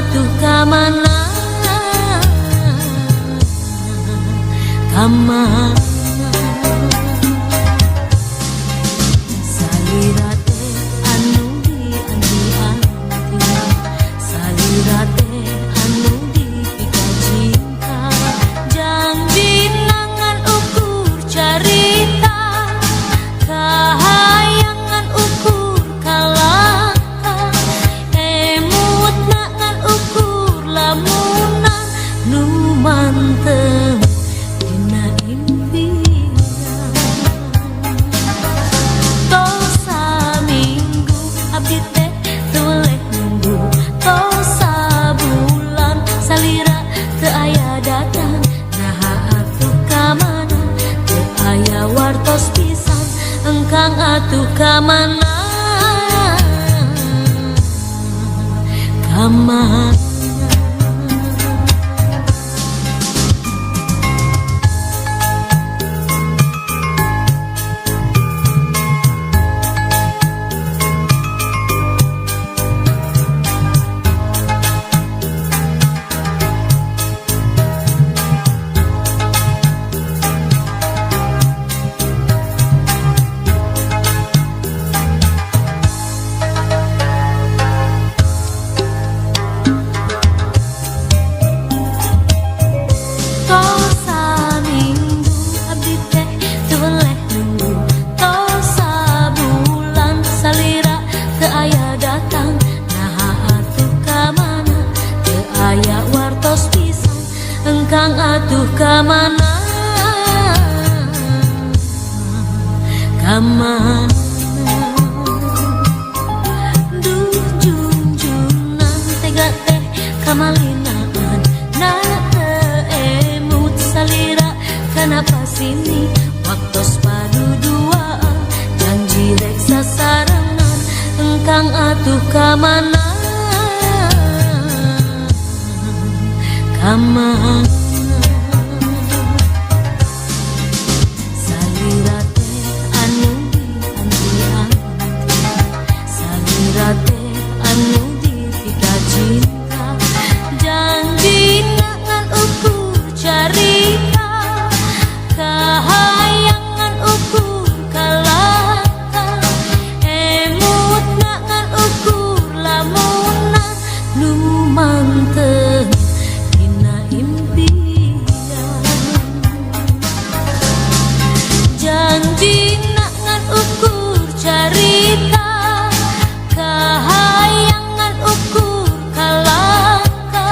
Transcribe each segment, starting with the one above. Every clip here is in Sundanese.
atuh ka mana ka mana salira teh anu dianti-anti salira teh anu dipikacinta janji ngan ukur carita kahayangan ukur kalaka emut ngan ukur lamunan nu mantep dina impian tos saminggu abdi teh teu nunggu tos sabulan salira teu aya datang naha atuh ka mana teu aya wartos pisan engkang atuh ka mana ka mana. Tos saminggu abdi teh teu weleh nunggu tos sabulan salira teu aya datang naha atuh ka mana teu aya wartos pisan engkang atuh ka mana ka mana. Duh junjunan tega teh kamalinaan na teu emut salira kana pasini waktos paduduaan janji rek sasarengan engkang atuh ka mana ka mana salira teh anu dianti-anti salira teh anu dipikacinta janji ngan ukur carita kahayangan ukur kalaka emut ngan ukur lamunan nu mantep dina impian janji ngan ukur carita kahayangan ukur kalaka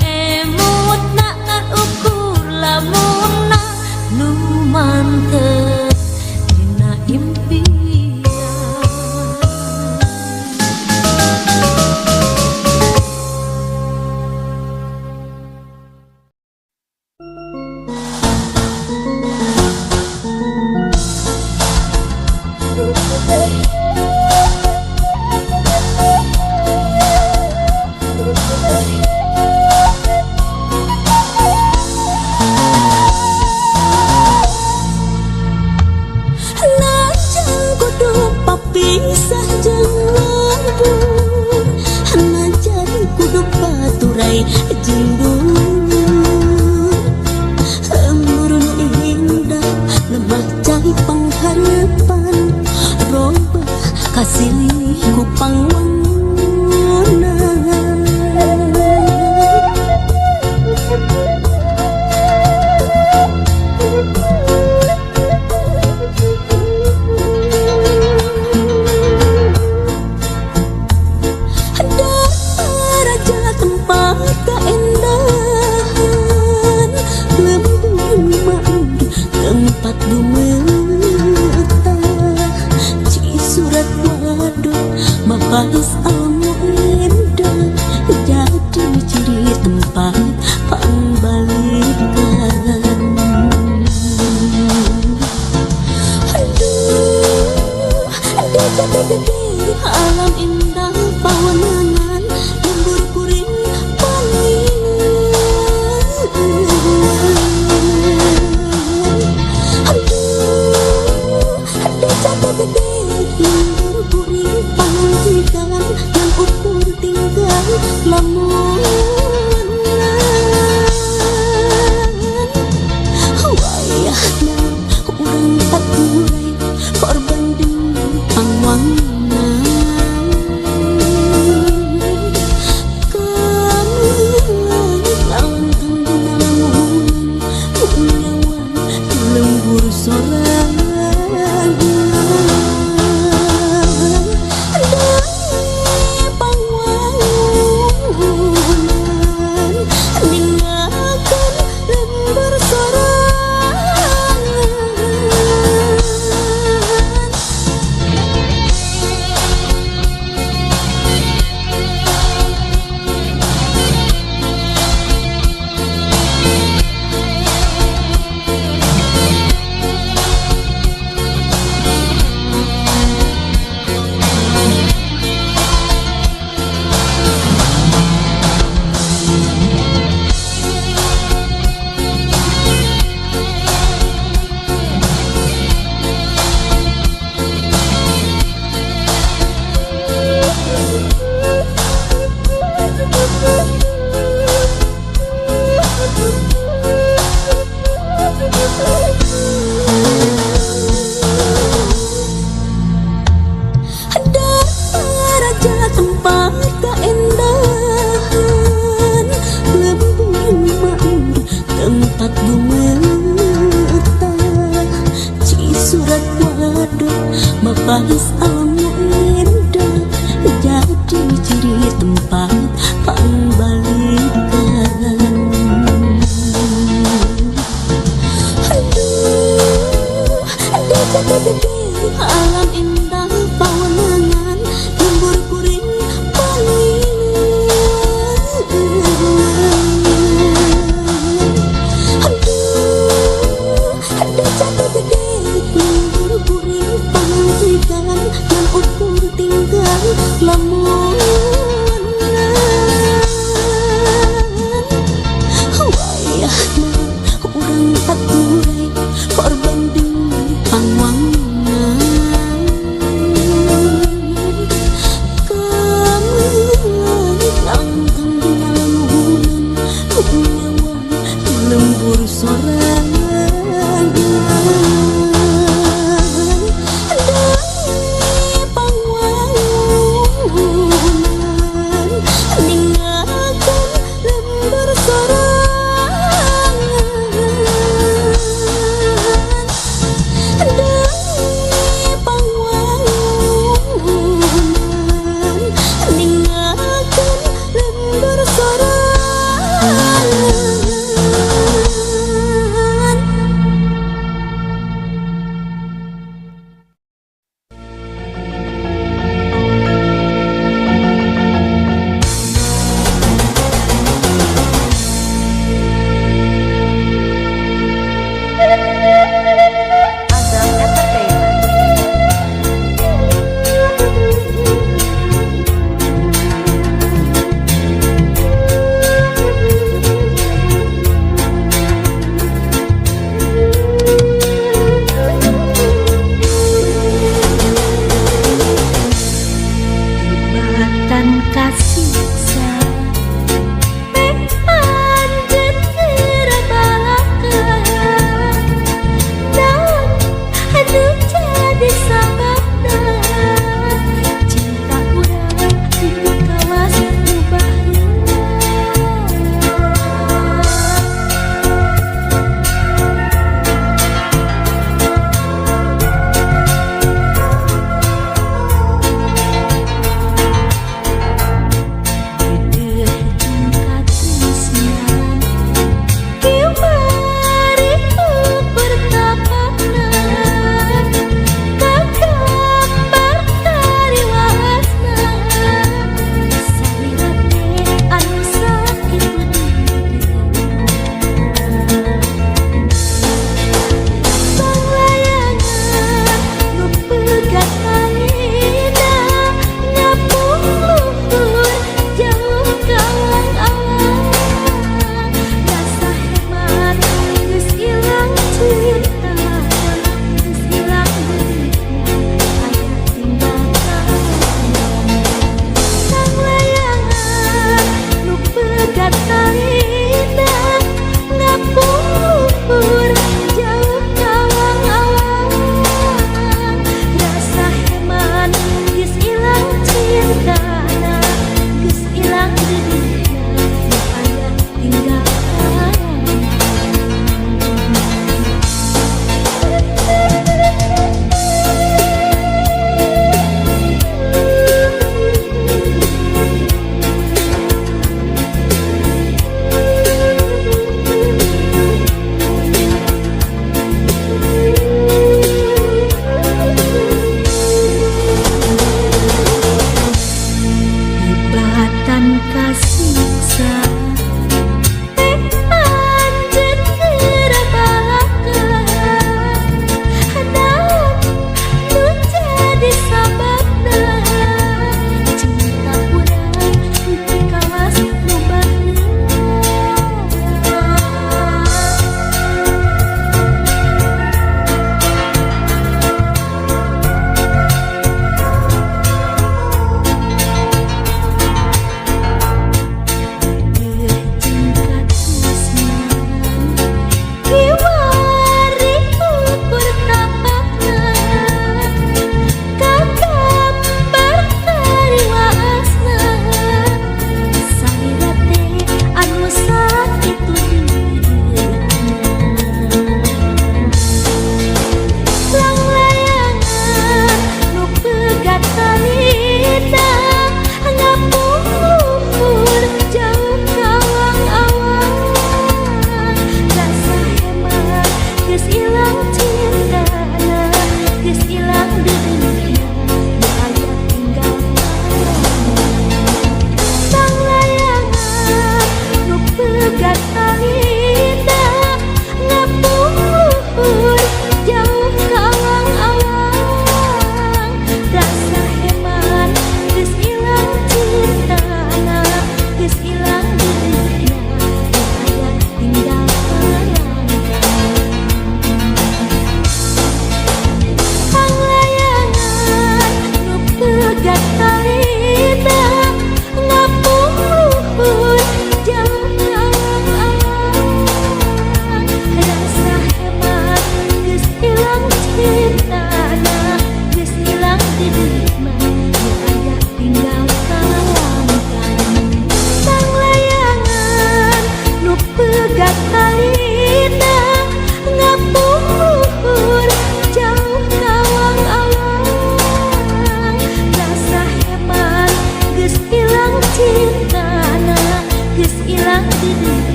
emut ngan ukur lamunan nu mantep dina impian. Najan kudu papisah jeung lembur, najan kudu paturai jeung dulur. Lembur nu indah nambah cai pangharepan, robah kasilih ku pangwangunan. Raja tempat keindahan, lembur makmur tempat dumetah. Cisurat waduk mabais almu indah, jadi ciri tempat pangbalikan. Aduh, gede alam indah pawenangan lembur kuring paningan. Aduh, desa gede lembur kuring pangajikan ngan ukur tinggal lamun. Tempat dumetah Cisurat waduk mapahis alam nu indah jadi ciri tempat pangbalikan. Aduh, aduh gede alam indah pawenangan lembur kuring paningan. Aduh, aduh jatuh gede lembur kuring pamajikan ngan ukur tinggal lamunan. Wayahna urang aturai korban demi pangwangunan. Kamu dina lamunan nyawang lembur sorangan. Demi pangwangunan.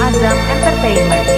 Azam Entertainment.